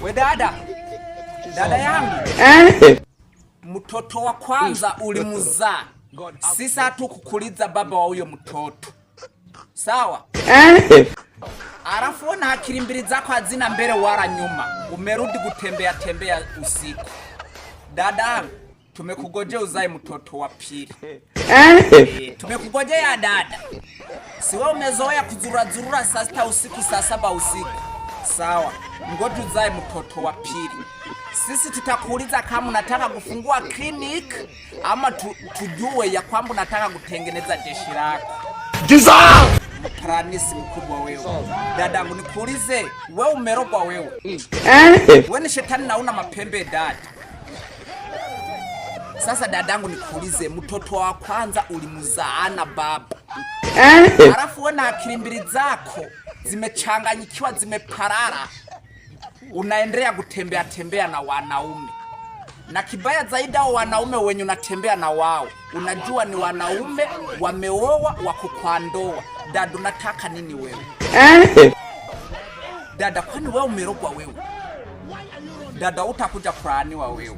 We dada, dada yangu, mtoto wa kwanza ulimuzaa, sisi hatukukuliza baba wa huyo mtoto, sawa? Alafu na akili mbili zako hazina mbele wala nyuma, umerudi kutembea tembea usiku. Dada, tumekugojea uzae mtoto wa pili. Tumekugojea dada, si wewe umezoea kuzurazurura saa 6 usiku, saa 7 usiku. Sawa, ngoja uzae mtoto wa pili. Sisi tutakuuliza kama unataka kufungua clinic ama tujue ya kwamba unataka kutengeneza jeshi lako. Paranisi mkubwa wewe. Dadangu, nikuulize, wewe umerogwa wewe? Wewe ni shetani na una mapembe dada. Sasa dadangu, nikuulize, mtoto wa kwanza ulimzaana baba, alafu wewe na akili mbili zako zimechanganyikiwa, zimeparara, unaendelea kutembea tembea na wanaume, na kibaya zaidi hao wanaume wenye unatembea na wao, unajua ni wanaume wameoa, wako kwa ndoa. Dada, unataka nini wewe? Dada, kwani wewe umerogwa wewe? Dada, utakuja kulaaniwa wewe.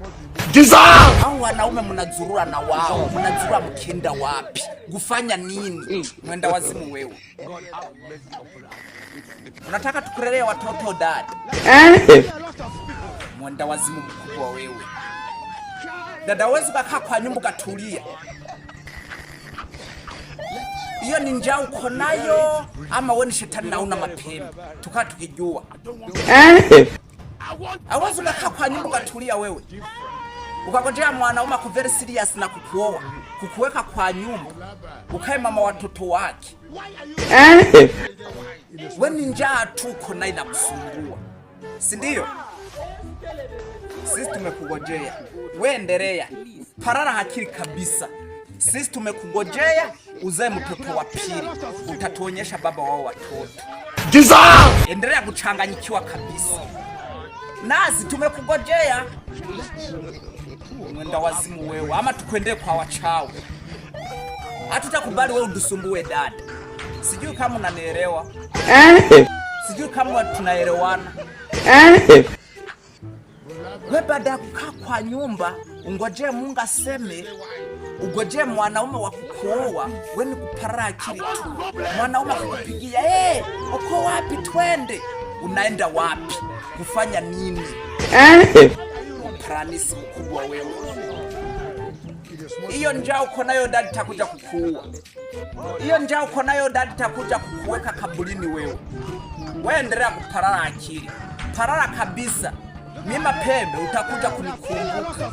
Hao wanaume mnazurura na wao, mnazurura mkienda wapi? Kufanya nini? Mwenda wazimu wewe. Unataka tukulelee watoto dada? Mwenda wazimu mkubwa wewe. Dada, huwezi ukakaa kwa nyumba ukatulia. Hiyo ni njaa uko nayo ama wewe ni shetani na una mapembe? Tukaa tukijua. Hawezi ukakaa kwa nyumba ukatulia wewe. Ukagojea mwanaume ako very serious na kukuoa, kukuweka kwa nyumba, ukae mama watoto wake. We ni njaa tu uko nayo inakusumbua, si ndio? Sisi tumekugojea, we endelea parara akili kabisa. Sisi tumekugojea uzae mtoto wa pili, utatuonyesha baba wao watoto. Endelea kuchanganyikiwa kabisa, nazi tumekugojea. Mwenda wazimu wewe, ama tukwendee kwa wachawi. Hatutakubali wewe udusumbue dada. Sijui kama unanielewa, sijui kama tunaelewana. We baada ya kukaa kwa nyumba ungojee Mungu aseme, ungojee mwanaume wa kukuoa, we ni kuparara akili tu. Mwanaume akukupigia, hey, uko wapi? Twende. Unaenda wapi? Kufanya nini? Pranisi mkubwa wewe. Hiyo njaa uko nayo dada, itakuja kukuua. Hiyo njaa uko nayo dada, itakuja kukuweka kaburini wewe. Wewe endelea kuparara akili, parara kabisa. Mimi mapembe utakuja kunikumbuka,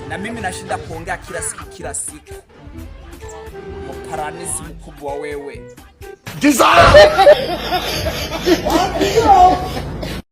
na mimi nashinda kuongea kila siku kila siku. Mparanisi mkubwa wewe.